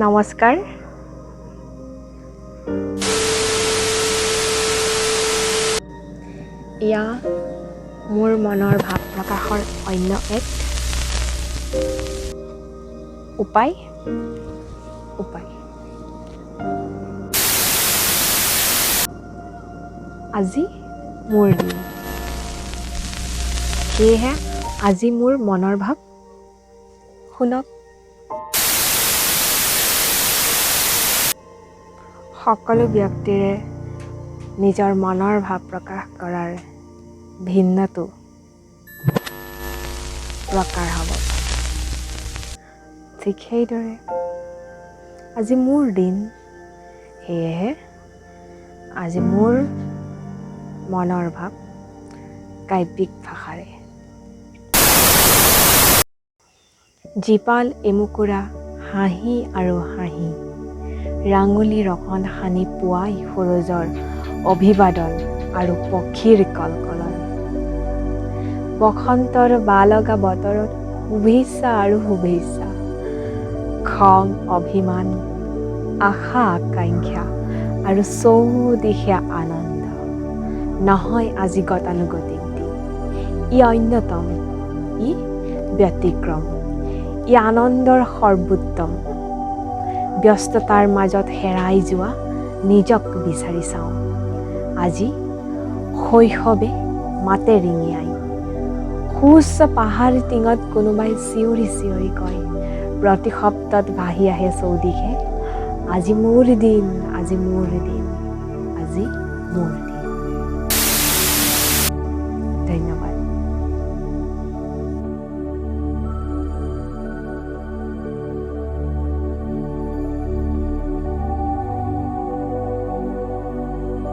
নমস্কাৰ। এয়া মোৰ মনৰ ভাৱ প্ৰকাশৰ অন্য এক উপায় উপায় আজি মোৰ দিন, সেয়েহে আজি মোৰ মনৰ ভাৱ শুনক। সকলো ব্যক্তিৰে নিজৰ মনৰ ভাৱ প্ৰকাশ কৰাৰ ভিন্নটো প্ৰকাৰ হ'ব। ঠিক সেইদৰে আজি মোৰ দিন, সেয়েহে আজি মোৰ মনৰ ভাৱ কাব্যিক ভাষাৰে। জীপাল এমুকুৰা হাঁহি আৰু হাঁহি, ৰাঙলী ৰকন সানি পুৱাই সূৰুযৰ অভিবাদন আৰু পক্ষীৰ কলকলন। বসন্তৰ বালগা বতৰত শুভেচ্ছা আৰু শুভেচ্ছা, খং অভিমান আশা আকাংক্ষা আৰু চৌদিশে আনন্দ। নহয় আজি গতানুগতিক দিন, ই অন্যতম, ই ব্যতিক্ৰম, ই আনন্দৰ সৰ্বোত্তম। ব্যস্ততাৰ মাজত হেৰাই যোৱা নিজক বিচাৰি চাওঁ। আজি শৈশৱে মাতে ৰিঙিয়াই, সুউচ্চ পাহাৰ টিঙত কোনোবাই চিঞৰি চিঞৰি কয়, প্ৰতি শব্দত ভাহি আহে চৌদিশে, আজি মোৰ দিন, আজি মোৰ দিন, আজি মোৰ দিন। ধন্যবাদ।